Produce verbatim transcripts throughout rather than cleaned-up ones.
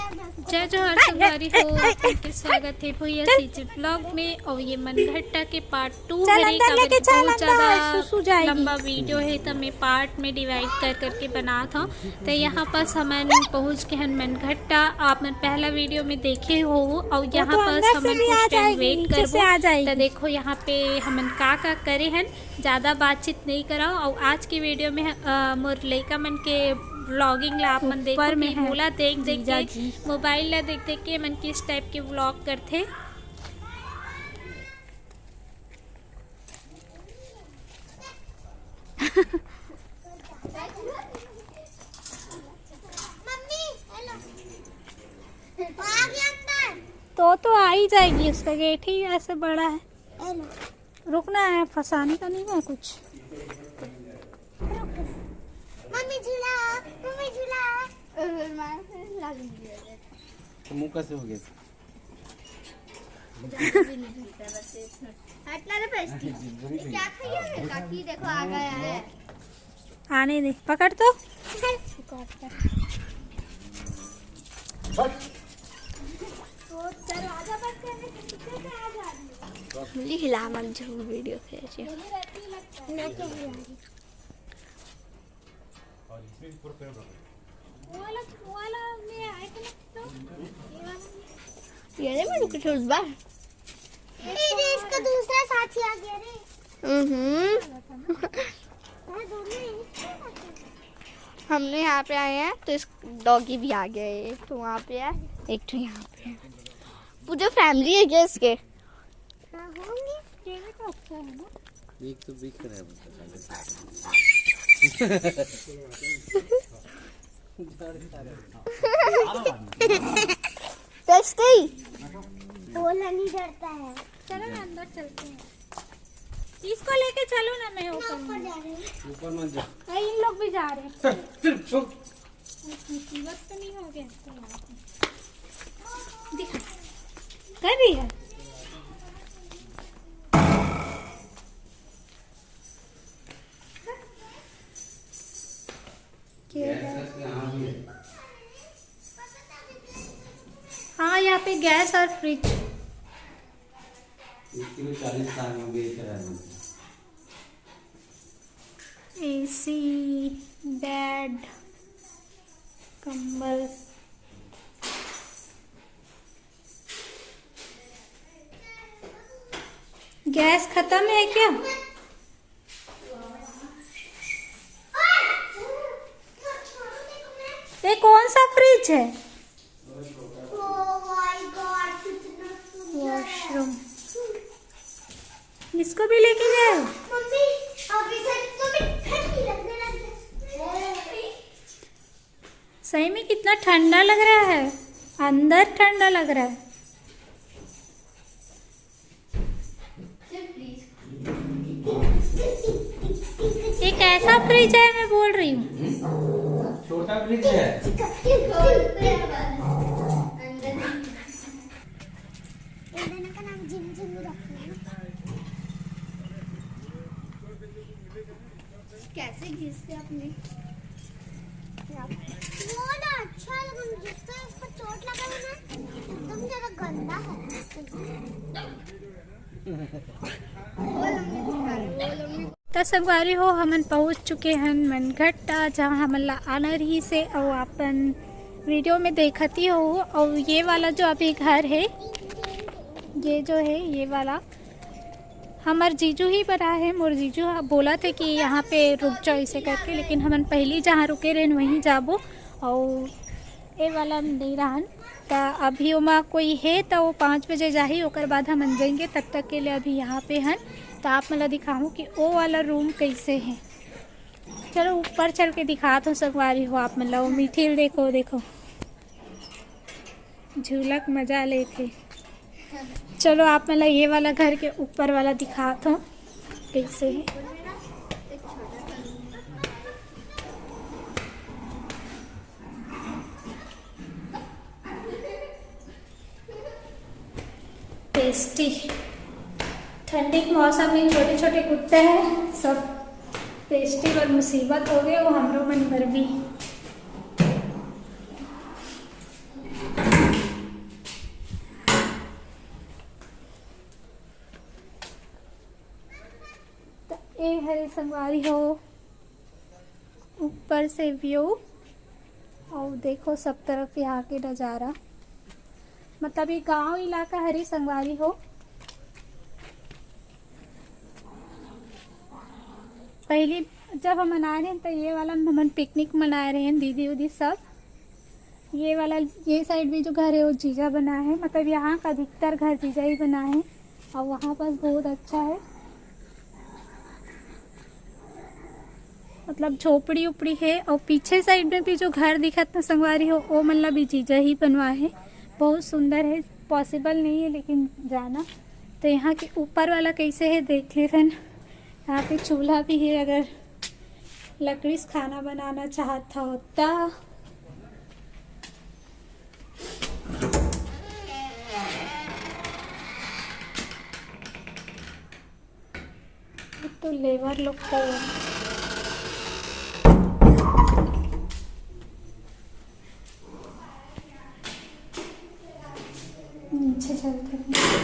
जय जोहार संगवारी हो, आप सबके स्वागत हे भैया सीजी ब्लॉग में। और ये मनघट्टा के पार्ट टू चल हरे, अंदर काबर लेके कि चल बहुत अंदर, ज्यादा सुसु जाएगी। लंबा वीडियो हे, त मैं पार्ट में डिवाइड कर करके बनात हव। त यहाँ पास हमन पहुँच के हन मनघट्टा, आप मन पहला वीडियो में देखे हो। और वो यहाँ तो पास अंदर से हमन भी आ कुछ टाइम जाएगी, वेट नीचे से करबो। आ जाएगी। त देखो यहाँ पे हमन का का करे हन, ज्यादा बातचीत नहीं करव। और आज के वीडियो में अ, मोर लइका मन के व्लॉगिंग ला आप मन ऊपर देखो में कि है। मोला देख देख जीजा के, जी। मोबाइल ला देख देख के मन किस टाइप के व्लॉग करथे। तो तो आ ही जाएगी, उसका गेट ही ऐसे बड़ा है। रुकना है, फंसाने का नहीं है कुछ। मम्मी झूला, मम्मी झूला। मुंह कैसे हो गया? हटना रे बेइज्जती। ये क्या खाई है? काकी देखो आ गया है। आने दे, पकड़ तो। तो दरवाजा बंद करने के पीछे से आ जा रही है। मिली हिला मत जो वीडियो पे ऐसे। ये भी रहती है लगता है। मैं क्या हिला रही? वो वाला, वो वाला में आए थे ना, तो ये वाला में। ये रे, मैं रुक, छोड़ बार। ए रे, इसका दूसरा साथी आ गया रे। हम्म। हाँ, दोनों एक साथ आते हैं। हमने यहाँ पे आए हैं, तो इस डॉगी भी आ गया है, तो वहाँ पे है, एक तो यहाँ पे है। पूरी फैमिली है क्या इसके? हाँ, होंगे। केले का अच्छा है ना? एक तो बिक रहा है बस। टेस्टी। बोला नहीं डरता है। चलो ना, अंदर चलते हैं। इसको लेके चलो ना, मैं मैं ऊपर ऊपर में। जा रही हूँ। ऊपर मत जा। अरे, इन लोग भी जा रहे हैं। चल, चल, चल। मुसीबत तो नहीं हो गया? दिखा। कर रही है। क्या है? हाँ, यहाँ पे गैस और फ्रिज। एक किलो चालीस का हम बेच रहे हैं। एसी, बेड, कंबल। गैस खत्म है क्या? ये कौन सा फ्रिज है? Oh my God, कितना सुंदर है। वॉशरूम। इसको भी लेके गए हो? मम्मी, अभी से तुम्हें ठंडी लगने लगी है। सही में कितना ठंडा लग रहा है, अंदर ठंडा लग रहा है। ये कैसा फ्रिज है, मैं बोल रही हूँ। छोटा फ्रिज है। का नाम झिमझिम रखना है। कैसे घिसते अपने? वो ना अच्छा लगा मुझे, जिसका ऊपर चोट लगा है ना, एकदम ज्यादा गंदा है। तो संगवारी हो, हमन पहुंच चुके हन मनघट्टा, जहां हमन ला आना रहिस हे, अउ अपन वीडियो में देखत ही हो। अउ ये वाला जो अभी घर है, ये जो है, ये वाला हमर जीजू ही बनाए हे। मोर जीजू ह-, बोलत हे कि यहाँ पे रुक जाओ इसे करके, लेकिन हमन पहली जहाँ रुके रहेन वहीं जाबो। अउ ए वाला नहीं रहन, त अभी ओमा कोई हे त वो पाँच बजे जाही, ओकर बाद हमन जाएंगे। तब तक के लिए अभी यहाँ पे हन, त आप मन ला दिखाहूँ कि ओ वाला रूम कैसे है। चलो ऊपर चल के दिखात हूँ संगवारी हो आप मन ला। वो मीठी ल देखो, देखो। झूला के मजा लेथे। चलो आप मन ला ये वाला घर के ऊपर वाला दिखात हूँ कैसे है। टेस्टी। ठंडी के मौसम में छोटे छोटे कुत्ते हैं, सब टेस्टी बर मुसीबत हो गए, वो हमरो मन बर भी। अरे संगवारी हो, ऊपर से व्यू, और देखो सब तरफ यहाँ के नज़ारा। मतलब ये गांव इलाका हरे संगवारी हो। पहली जब हमन आए रहे तो ये वाला में हमन पिकनिक मनाए रहे, दीदी उदी सब। ये वाला, ये साइड भी जो घर है वो जीजा बना है, मतलब यहाँ का अधिकतर घर जीजा ही बना है। और वहाँ पास बहुत अच्छा है, मतलब झोपड़ी उपड़ी है। और पीछे साइड में भी जो घर दिखत ना संगवारी हो, वो मतलब भी जीजा ही बनवा है। बहुत सुंदर है, पॉसिबल नहीं है लेकिन जाना। तो यहाँ के ऊपर वाला कैसे है देख ले रहन। यहाँ पे चूल्हा भी है, अगर लकड़ी से खाना बनाना चाहत हो तो। तो लेबर लोग का नीचे चलते हैं।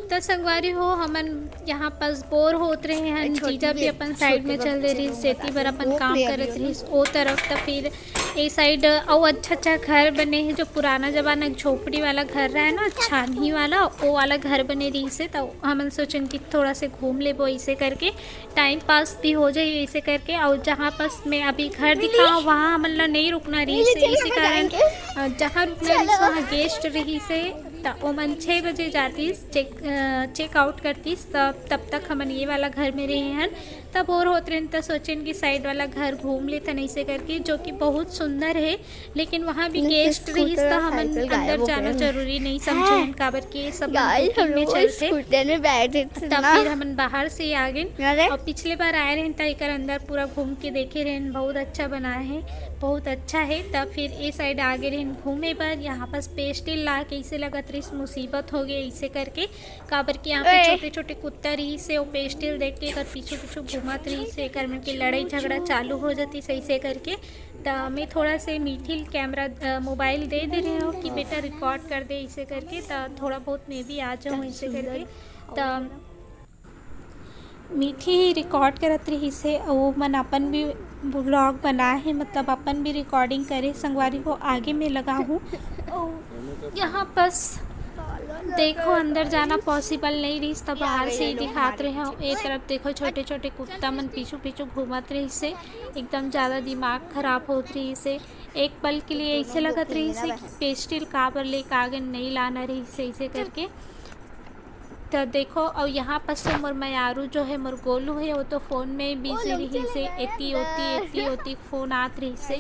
तो संगवारी हो, हमन यहाँ पास बोर होत रहे हैं, जीजा भी अपन साइड में चल दे रही, सेती बर अपन काम करत रही ओ तरफ। तो फिर ए साइड अउ अच्छा अच्छा घर बने हैं, जो पुराना जमाना के झोपड़ी वाला घर रहा है ना, छानही वाला, वो वाला घर बने रही से। तो हमन सोचन कि थोड़ा से घूम लेबो ऐसे करके, टाइम पास भी हो जाए ऐसे करके। और जहाँ पास मैं अभी घर दिखा हूँ, वहाँ हमन ला नहीं रुकना रही से, इसी कारण अ, जहाँ रुकना रही वहाँ गेस्ट रही से। त ओमन छः बजे जातीस, चेक चेक आउट करतीस। तब तब तक हमन ये वाला घर में रहे हन। तब बोर होत रहन त सोचेन कि साइड वाला घर घूम लेथन ऐसे करके, जो कि बहुत सुंदर है। लेकिन वहाँ भी गेस्ट रही त हमन अंदर जाना जरूरी नहीं समझेन, काबर के सब बुकिंग में चलते। तब फिर हमन बाहर से ही आ गए। और पिछले बार आए रहन त एकर अंदर पूरा घूम के देखे रहन, बहुत अच्छा बना है, बहुत अच्छा है। तब फिर ए साइड आ गए रहन घूमे बर। यहाँ पास पेस्टिल ला कैसे लगत रही, मुसीबत हो गई ऐसे करके, काबर कि यहाँ पे छोटे छोटे कुत्ता रही से वो पेस्टिल देख के एकर पीछू पीछू घूमत रही से, एकर मन के लड़ाई झगड़ा चालू हो जाती सही से करके। त मैं थोड़ा से मीठी कैमरा मोबाइल दे दे रहे हो कि बेटा रिकॉर्ड कर दे इसे करके, त थोड़ा बहुत मैं भी आ जाऊँ इसे करके। त मीठी ही रिकॉर्ड करत रही से, वो मन अपन भी व्लॉग बनाए है, मतलब अपन भी रिकॉर्डिंग करे। संगवारी हो आगे में लगा हूँ। यहाँ बस देखो अंदर जाना पॉसिबल नहीं रही, तब बाहर से ही दिखात रहे हो। एक तरफ देखो छोटे छोटे कुत्ता मन पीछू पीछू घूमत रही से, एकदम ज़्यादा दिमाग खराब होत रही से। एक पल के लिए ऐसे लगत रही से कि पेस्टिल काबर लेके आगे नहीं लाना रही से ऐसे करके। तो देखो, और यहाँ पर से मोर मयारू जो है, मोर गोलू है, वो तो फ़ोन में बिजी रही से, एती ओती एती ओती फ़ोन आत रही से।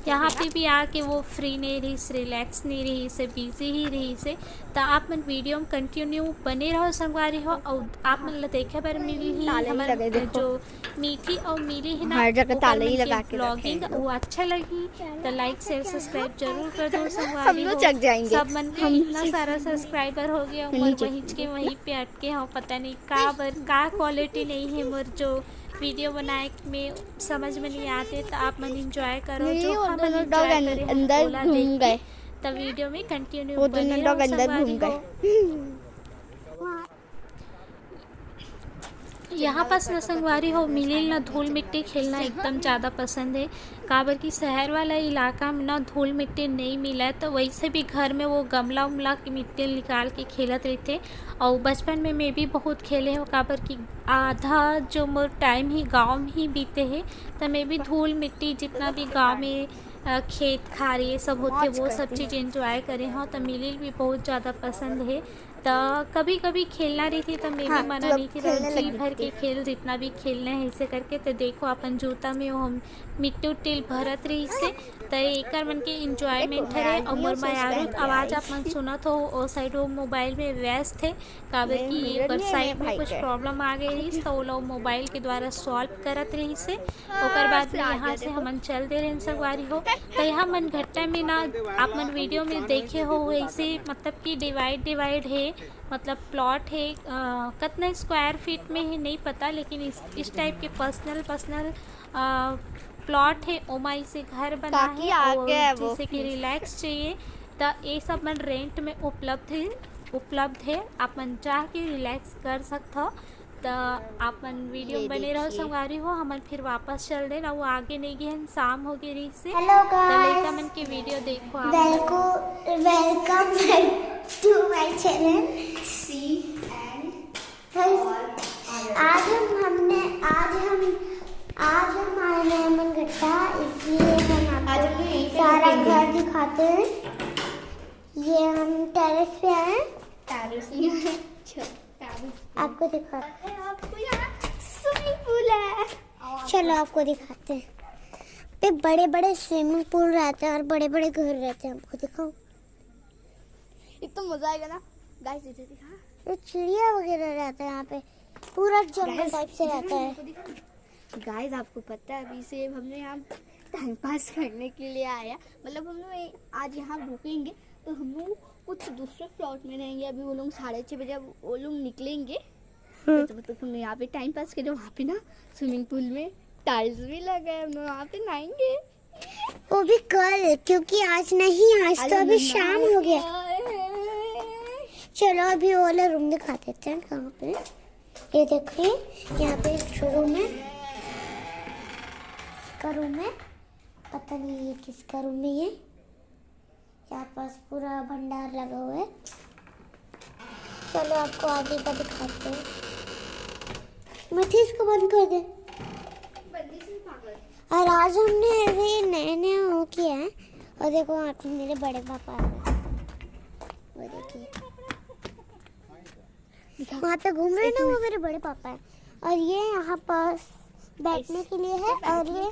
यहाँ पे भी आके वो फ्री नहीं रही से, रिलैक्स नहीं रही से, बिजी ही रही से। तो आप मन वीडियो में कंटिन्यू बने रहो संगवारी हो, और आप मन ला देखे बर मिली ही हमर जो मीठी और मिली है ना, हर जगह ताला ही लगा के व्लॉगिंग वो अच्छा लगी तो लाइक शेयर सब्सक्राइब जरूर कर दो संगवारी हो। सब मन के इतना सारा सब्सक्राइबर हो गया, मोर वहीं के वहीं पे अटके हो, पता नहीं का बर का क्वालिटी नहीं है मोर जो वीडियो बनाए में समझ में नहीं आते। तो आप मन एंजॉय करो, जो हमन एंजॉय करे अंदर घूम गए। तो वीडियो में कंटिन्यू बने रहो संगवारी हो। यहाँ पास न संगवारी हो, मिली ल न धूल मिट्टी खेलना एकदम ज़्यादा पसंद है, काबर कि शहर वाला इलाका में न धूल मिट्टी नहीं मिला है, तो वैसे भी घर में वो गमला उमला की मिट्टी निकाल के खेलत रहिथे। और बचपन में मैं भी बहुत खेले हूँ, काबर कि आधा जो मोर टाइम ही गाँव में ही बीते है, तो मैं भी धूल मिट्टी जितना भी गाँव में अ, खेत खार ये सब होते, वो सब चीज़ एंजॉय करे हूँ। तो मिली ल भी बहुत ज़्यादा पसंद है। तो कभी कभी खेलना रही थी तो मैं भी मना नहीं थी, तो जी भर के खेल, जितना भी खेलना है ऐसे करके। तो देखो अपन जूता में वो हम मिट्टी उट्टी भरत रही से, तो एकर मन के एंजॉयमेंट हरे। और मोर मयारू के आवाज़ आप मन सुनत हो, ओ साइड वो मोबाइल में व्यस्त है, काबर कि एक बार साइड में कुछ प्रॉब्लम आ गई रही, तो वो लोग मोबाइल के द्वारा सॉल्व करत रही से। ओकर बाद में यहाँ से हमन चल दे रहे संगवारी हो। तो यहाँ मन घट्टा में ना, आप मन वीडियो में देखे हो, ऐसे मतलब कि डिवाइड डिवाइड है, मतलब प्लॉट है, अ, कितना स्क्वायर फीट में है नहीं पता, लेकिन इस इस टाइप के पर्सनल पर्सनल प्लॉट है, ओमा इसे घर बना काकी है आ और गया है वो। जैसे कि रिलैक्स चाहिए तो ये सब मन रेंट में उपलब्ध है, उपलब्ध है। आप मन चाह के रिलैक्स कर सकत हो। तो आप मन वीडियो में बने रहो संगवारी हो, हमन फिर वापस चल दे ना, वो आगे नहीं गए, शाम हो गई रही से। Hello तो लइका guys, मन के वीडियो देखो आप। welcome welcome back to my channel. सी एंड Guys, आज हम हमने आज हम आज हम आए हैं अमनघट्टा, इसलिए हम आज हमने आपको यहीं पे सारा रुकेंगे। घर दिखाते हैं। ये हम टेरेस पे आए हैं, टेरेस नहीं है, टेरेस आपको दिखाते है। आपको यहाँ स्विमिंग पूल है। हैं। चलो आपको दिखाते हैं। पे बड़े बड़े स्विमिंग पूल रहते हैं और बड़े बड़े घर रहते हैं। आपको दिखाओ, इतना मजा आएगा ना गाइस। इधर दिखा। ये चिड़िया वगैरह रहता है यहाँ पे, पूरा जंगल टाइप से रहता है। गाइस, आपको पता है, अभी से हमने यहाँ टाइम पास करने के लिए आया, मतलब हम लोग आज यहाँ रुकेंगे तो हम लोग कुछ दूसरे प्लॉट में रहेंगे। अभी वो लोग साढ़े छः बजे वो लोग निकलेंगे। तो मतलब हमने यहाँ पे टाइम पास करें, वहाँ पे ना स्विमिंग पूल में टाइल्स भी लगा है, हम लोग वहाँ पे नहाएंगे। वो भी कल, क्योंकि आज नहीं, आज तो अभी शाम हो गया। चलो अभी वो वाला रूम दिखा देते हैं कहाँ पे। ये देखिए, यहाँ पे एक रूम है, इसका रूम है, पता नहीं ये किसका रूम है। ये यहाँ पास पूरा भंडार लगा हुआ है। चलो आपको आगे का दिखाते हैं। मत इसको बंद कर दे। और आज हमने अभी नया नया वो किया है। और देखो, वहाँ पे मेरे बड़े पापा आ गए। वो देखिए, वहाँ पे घूम रहे हैं ना, वो मेरे बड़े पापा है। और ये यहाँ पास बैठने के लिए है। और ये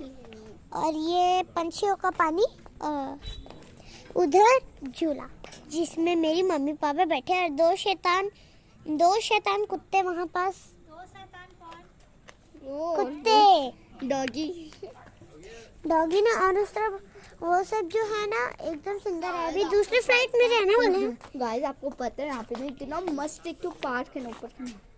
और ये पंछियों का पानी, अ, उधर झूला, जिसमें मेरी मम्मी पापा बैठे हैं और दो शैतान, दो शैतान कुत्ते वहाँ पास। कुत्ते, डॉगी। डॉगी ना। और उस तरफ वो सब जो है ना, एकदम सुंदर है। अभी दूसरे फ्लाइट में जाने वाले हैं। गाइस, आपको पता है यहाँ पे ना कितना मस्त एक तो पार्क है ना ऊपर से।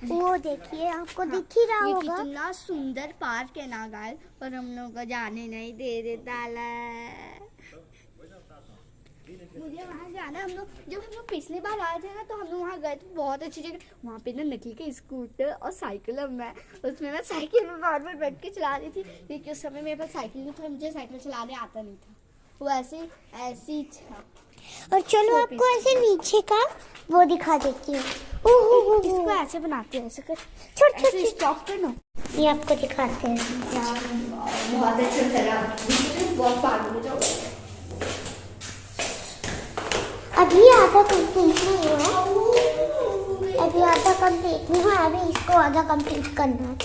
वो देखिए, आपको दिख ही रहा ये होगा। कितना सुंदर पार्क है ना गाइस, पर हम लोग को जाने नहीं दे रहे ताला। मुझे वहाँ जाना, हम लोग जब हम लोग पिछली बार आए थे ना, तो हम लोग वहाँ गए थे, बहुत अच्छी जगह। वहाँ पे ना नकली के स्कूटर और साइकिल है, मैं उसमें ना साइकिल में बार बार बैठ के चला रही थी, क्योंकि उस समय मेरे पास साइकिल नहीं था, मुझे साइकिल चलाने आता नहीं था। वो ऐसे ऐसे ही था। और चलो आपको ऐसे नीचे का वो दिखा देती हूँ। ओहो हो हो। इसको ऐसे बनाते हैं, ऐसे कर, छोड़ छोड़ ऐसे छोड़। स्टॉप कर ना। ये आपको दिखाते हैं। बहुत अच्छा करा, बहुत पागल हो जाओ। अभी आधा कंप्लीट नहीं हुआ है, अभी आधा कंप्लीट नहीं हुआ, अभी इसको आधा कंप्लीट करना है।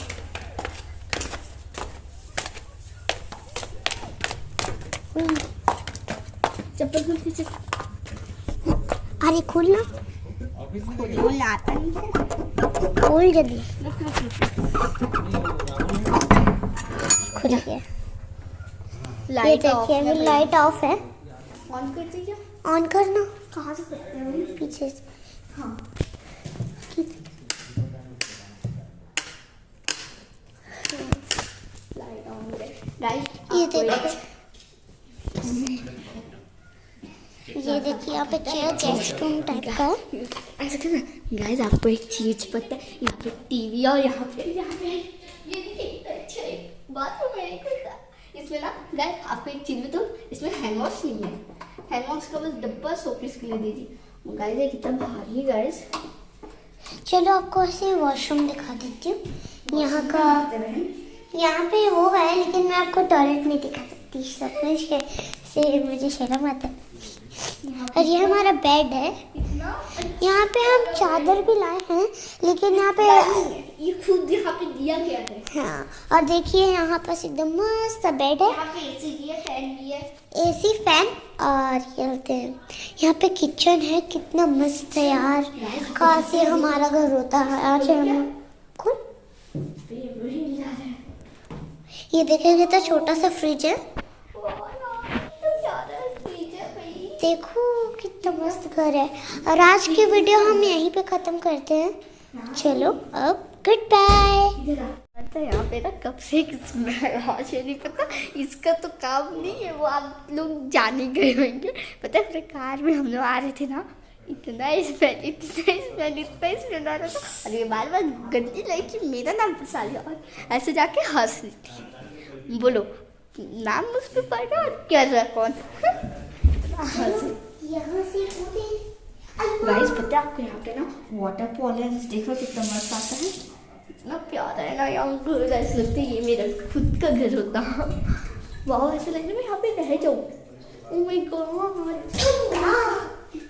हम्म, चप्पल खोल के चल। अरे खोल ना, वो लाता नहीं है। खोल जल्दी। खुल गया। ये लाइट ऑफ देखिए, है अभी भाई। लाइट ऑफ है। ऑन कर दीजिए। ऑन करना कहाँ से करते हैं? पीछे से। हाँ। लाइट ऑन है। गाइस, ये देखिए, ये देखिए, यहाँ पे चेयर गेस्ट रूम टाइप का है। ऐसा करना। गाइस, आपको एक चीज पता है, यहाँ पे टीवी और यहाँ पे, यहाँ पे ये देखिए, कितना अच्छा है बाथरूम है। इसमें ना गाइस, आपको एक चीज बताऊँ, इसमें हैंड वॉश नहीं है। हैंड वॉश का बस डब्बा शोपीस के लिए दीजिए। गाइस, ये कितना भारी है गाइस। चलो, आपको ऐसे वॉशरूम दिखा देती हूँ। यहाँ का, यहाँ पे वो है, लेकिन मैं आपको टॉयलेट नहीं दिखा सकती, सपने से, से मुझे शर्म आता है। और ये हमारा बेड है। यहाँ पे हम चादर भी लाए हैं, लेकिन यहाँ पे, ये खुद यहाँ पे दिया गया है। हाँ, और देखिए, यहाँ पास एकदम मस्त बेड है। यहाँ पे एसी भी है, फैन भी है। एसी, फैन और ये होते हैं। यहाँ पे किचन है, कितना मस्त है यार, काश ये हमारा घर होता है। आज हम खुद ये देखेंगे तो छोटा सा फ्रिज है। देखो कितना मस्त घर है। और आज की वीडियो हम यहीं पे खत्म करते हैं। चलो, अब गुड बाय। पता है, यहाँ पे ना कब से एक स्मेल आ रही है, नहीं पता, इसका तो काम नहीं है, वो आप लोग जान ही गए होंगे। पता है, अपने कार में हम लोग आ रहे थे ना, इतना स्मेल, इतना स्मेल, इतना स्मेल आ रहा था। और ये बार बार गंदी लड़की मेरा नाम फंसा लिया और ऐसे जाके हंस रही थी। बोलो, नाम मुझ पे पड़ रहा और कर रहा कौन? यहाँ से कूदे। गाइस, पता है आपको, यहाँ पे ना वाटरफॉल है, देखो कितना मस्त आता है। इतना प्यारा है ना यहाँ घर, ऐसा लगता है ये मेरा खुद का घर होता। वाह, ऐसा लगता है मैं यहाँ पे रह जाऊँ। Oh my God,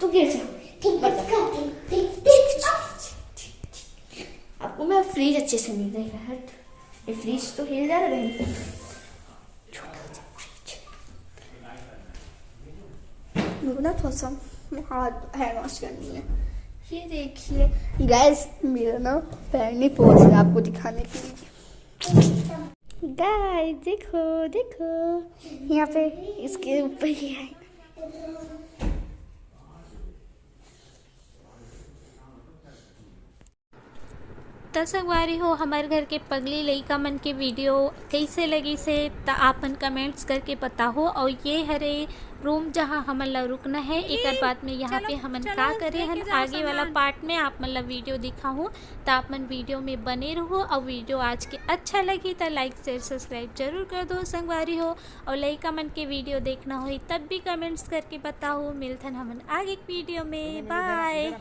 तू गिर जा। ठीक, बच गया। ठीक, ठीक, ठीक। आपको मैं फ्रिज अच्छे से नहीं देगा, हट। ये फ्रिज तो हिल जा रहा है। छोटा सा फ्रिज। मेरे को ना थोड़ा सा हाथ हैंड वॉश करनी है। ये देखिए गाइस, मेरा ना पैर नहीं पोंछ रहा आपको दिखाने के लिए। गाइस, देखो, देखो, यहाँ पे इसके ऊपर ये है। त संगवारी हो, हमर घर के पगली लइका मन के वीडियो कइसे लगिस हे, त आपन कमेंट्स करके बताहो। अउ ये हरे रूम, जहाँ हमन ला रुकना है। एकर बाद में यहाँ पे हमन का करे हन, आगे वाला पार्ट में आप मन ला वीडियो दिखाहूँ। त आप मन वीडियो में बने रहो। अउ वीडियो आज के अच्छा लगी त लाइक, शेयर, सब्सक्राइब जरूर कर दो संगवारी हो। अउ लइका मन के वीडियो देखना होही तब भी कमेंट्स करके बताओ। मिलथन हमन आगे के वीडियो में। बाय।